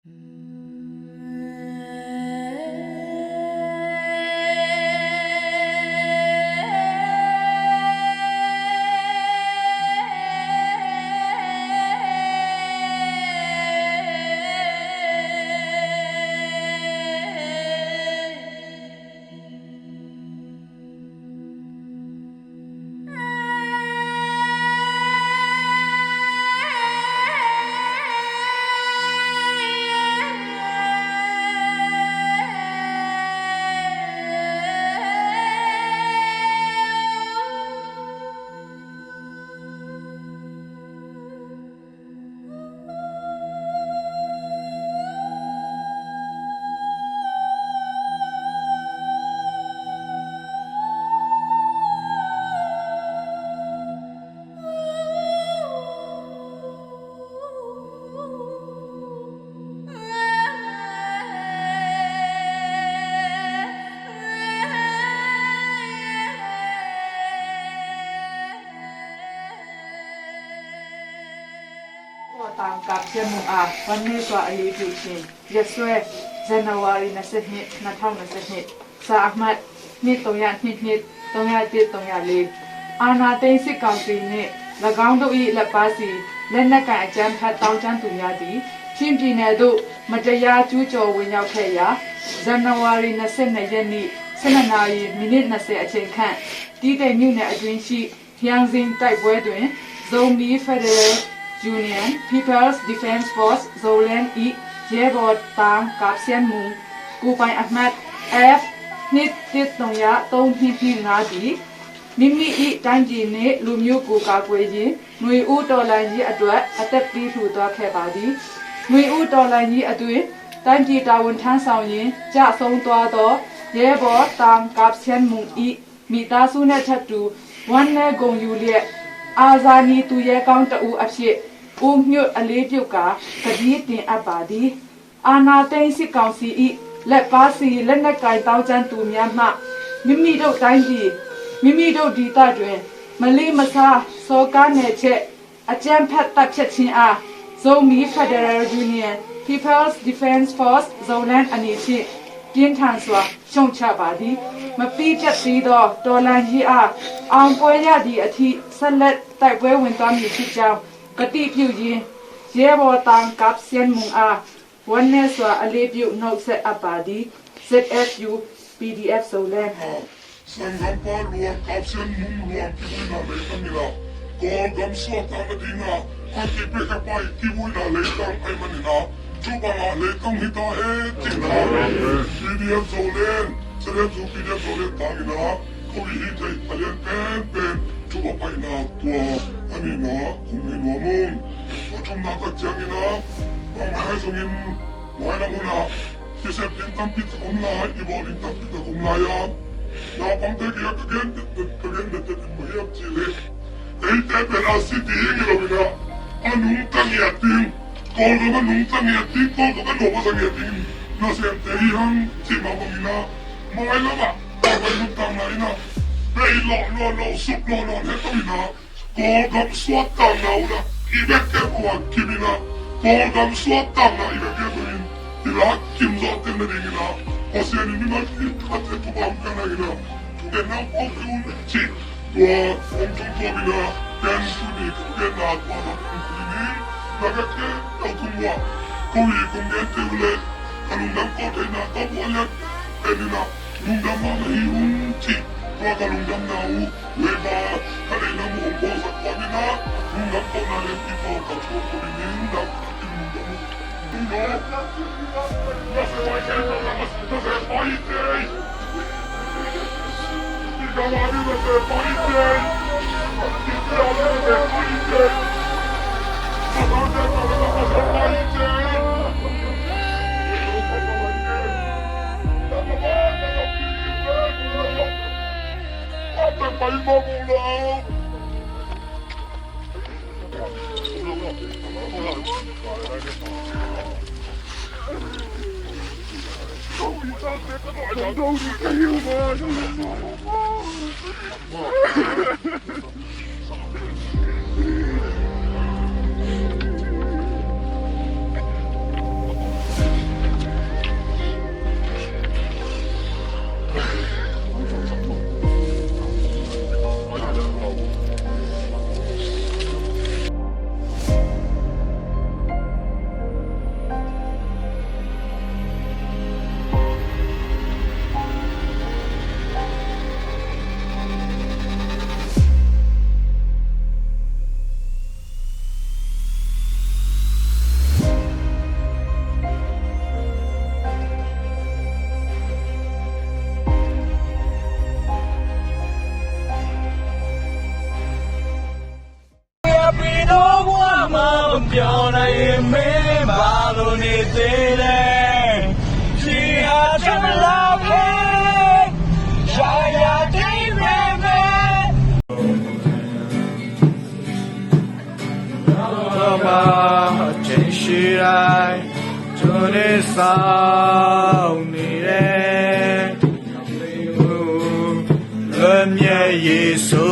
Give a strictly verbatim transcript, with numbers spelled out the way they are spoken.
Tua tang kap sian mung a, wan ne sua a li piu chin. Yesue, January na se hnih, na thau na se hnih. Sa Ahmad, hnih tong ya, hnih hnih, tong ya tit, tong ya li. Ana teng si kau si ni, la gaung do i la pa si, len na kai a cian phat tau cian tu ya di. Chin pi ne du, ma ja ya cu caw win yau khe ya. January na se na yan ni, se na na i, minute na se a cian khan. Ti teng niu ne a duin si, ထီးရန်ဇင်းတိုက်ပွဲတွင် ဇိုမီး Federal Union People's Defense Force Zoland ၏ ရဲဘော် တန် ကပ်စျန်မုန် ကိုယ်ပိုင်အမှတ် F နှစ်တစ်သုံးရာသုံးနှစ်နှစ်ငါသည် မိမိ၏တိုင်းပြည်နှင့်လူမျိုးကိုကာကွယ်ရင်း နွေဦးတော်လှန်ရေးအတွက်အသက်ပေးလှူသွားခဲ့ပါသည်။ နွေဦးတော်လှန်ရေးအတွင်း တိုင်းပြည်တာဝန်ထမ်းဆောင်ရင်း ကျဆုံးသွားသော ရဲဘော် တန် ကပ်စျန်မုန် ၏ မိသားစုနဲ့ထပ်တူ ဝမ်းနည်းဂုဏ်ယူလျက် အာဇာနည်သူရဲကောင်းတစ်ဦးအဖြစ် ဦးညွတ်အလေးပြုကာ ကတိတင်အပ်ပါသည်။ အာဏာသိမ်းစစ်ကောင်စီ၏ လက်ပါစီလက်နက်ကိုင်သောင်းကျန်းသူများမှ မိမိတို့တိုင်းပြည်၊ မိမိတို့ဒေသတွင် မလေးမစား စော်ကားနယ်ချဲ့ အကြမ်းဖက်သတ်ဖြတ်ခြင်းအား Zomi Federal Union People's Defense Force Zoland အနေဖြင့် ပြင်းထန်စွာရှုတ်ချပါသည်။ မပြီးပြတ်သေးသောတော်လှန်ရေးအား အောင်ပွဲရသည့်အထိ ဆက်လက်တိုက်ပွဲဝင်သွားမည်ဖြစ်ကြောင်း ကတိပြုရင်း ရဲဘော် တန် ကပ်စျန်မုန် အား ဝမ်းနည်းစွာအလေးပြုနှုတ်ဆက်အပ်ပါသည်။ Z F U P D F Zoland. Sanggampa luang, kapsian mung luang, kibuina leitang ina. Kawlgam suaktakna dingah a kipiakhia pai kibuina leitang ahih manin a, tua bangah leitang hi ta hen ci-in a, P D F Zoland, Sariat Zu P D F Zoland tangin a, ko hi hi thei a lian penpen, tua paina tua a nihna hong hi nuam ung. Tua thumna tak ciangin a, bangmah ahi zongin, mailam hun ah kisep ding tampi tak om lai, i bawl ding tampi tak om lai a, naupangte kiangah ka gen, ka gen, ka gen, ka gen, ka gen, ka gen, ka gen, ka gen, ka gen, ka gen, ka gen, ka nungta ngiat ding, Kawlgam a nungta ngiat ding, Kawlgam a nuam a za ngiat ding nasemte hi hang cih mah bangin a, mailam ah Kawlgam nungta ngiat in a, bei lawh lawh lawh, suk lawh lawh, he to in a, Kawlgam suahtakna uh lah i bek tek uh a kim in a, Kawlgam suahtakna i bek tek uh in, i lak kim zawh tek nading in a, Pasian in mimal kim khat tek uh bang ka na in a, thugen nang pawh ki un cih. Tua hong tung tua mina, ken tuni ka genna tua na tung tuni, na ka ke tau tung ua, ko hi kong gen te uh le, ka lungdam ko theihna ka buah lian, ken in a, lungdam mahmah hi ung cih, tua ka lungdamna uh, leiba, ka leina mu hong bawlsak tua mina, lungdam ko na le pi ko ka thu ko mina, lungdam, lungdam uh. Luân miye Yesu